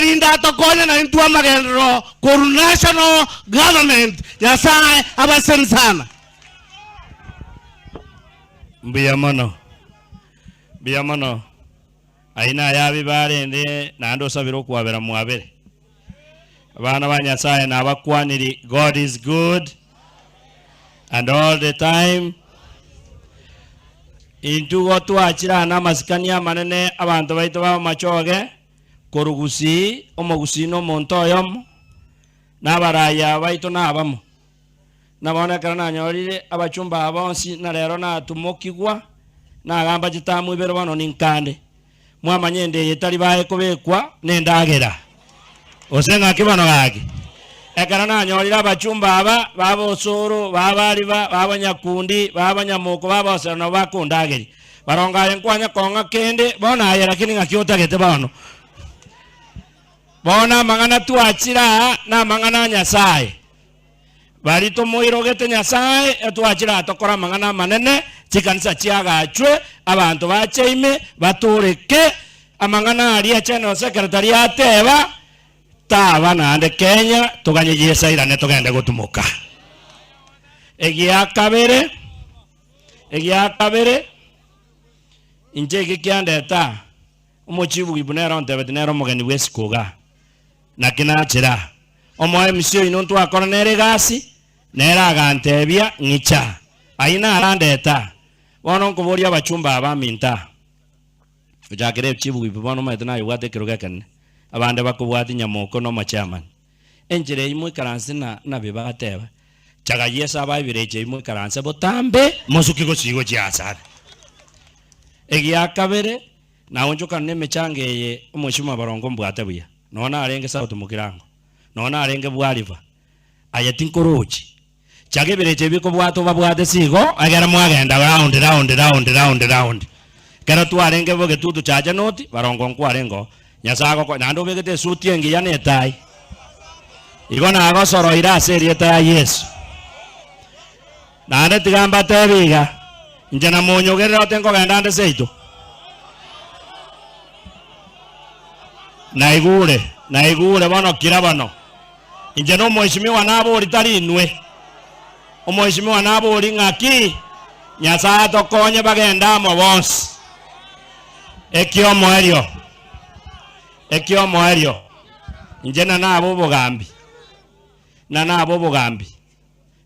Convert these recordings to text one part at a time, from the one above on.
Erinde atokonye naintwe amagenderero korwa national government. Nyasae abaseni sana. Mbuya mono, mbuya mono. Ayio naye abibe arende naende osabire okwabera mwabere. Abana ba Nyasaye nabakwaniri God is good and all the time. Intwe igo twachire aa namasikani amanene abanto baito b'amachoge korwa Gusii, omogusii na omonto oyomo, na abarai aba baito nabamo. Na bono ekero nanyorire abachumba aba bonsi, na rero natumokigwa, nagamba chitamu ibere bono ninkande. Mwamanya ende eye tari baye kobekwa nendagera, gose ng'aki bono gaki? Ekero nanyorire abachumba aba, baba osoro, baba ariba, baba nyakundi, baba nyamoko, baba osero nabo bakondageria. Barongo aye nkwanya kong'a kende, bono aye lakini ng'aki otagete bono? Bono amang'ana twachire aa namang'ana a Nyasaye. Baria tomoirogete Nyasae, etwachire aa tokore amang'ana amanene, chikanisa chiagachwe, abanto bache ime, batooreke, amang'ana aria General Secretary ateba, taba naende Kenya, toganye Yeso airane togende gotumoka. Egia kabere, egia kabere, inche eke kiandeta aa, omochief whip nere ontebeti nere omogeni bw'esiko igaa. Naki nachera omoemisi oino ntwakora nere egasi, nere agantebia, Ng'icha, ayio narandete. Bono nkoboria abachumba aba baminto aa, gochakera echibugibu bono omanyete nayebwate ekerogo ekenene, abande bakobwatia nyamoko na omochairman. Enchera eyio moikaranse na nabi bateba, Chaga Yeso abae ebirecha ebi moikaranse botambe, mosuke gose gochia asare. Egia kabere, Naonchokana nemechango eye omochie mwabarongo mbwate buya, nonya narenge South Mugirango, nonya narenge Bwariba, aye tinkorochi. Chaga ebirecha ebi bikobwata obabwate sigo, egere mwagenda round round round round round. Ekero twarenge bogetutu chacha noti, barongo nkwarenge oo. Nyasae agokonye, naende obegete esuti engiya na etai. Igo nagosoroire ase erieta ya Yeso. Naende tiga mbateebie iga, inche namonyogerere ote nkogenda ande seito. Naigure, naigure bono kira bono. Inche nomoisimigwa nabori tari inwe. Omoisimigwa nabori ng'aki? Nyasae atokonye bagende amo bonsi. Ekiomoerio, ekiomoerio, inche na nabe obogambi, na nabe obogambi.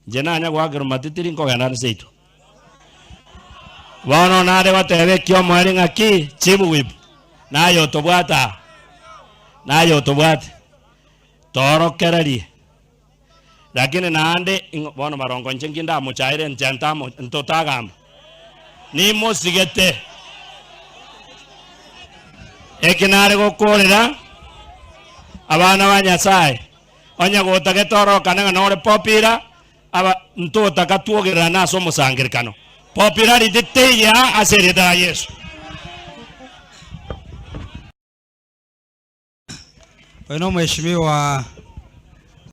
Inche nanya goakerwa matitiri nkogenda ase seito. Bono nare goteba ekiomoerio ng'aki, Chief Whip, naye otobwate aa, naye otobwate, toorokererie. Lakini naende ing'o bono barongo inche nki ndamochaere inche ntamo ntotagamba. Nimosigete. Eki nare gokorera abana ba Nyasaye. Onye gotagete orokane ng'a nore popira, aba ntotaka twogererane ase omosangererekano. Popularity teiyo aa ase erieta ria Yeso. Oyo nomweshimiwa.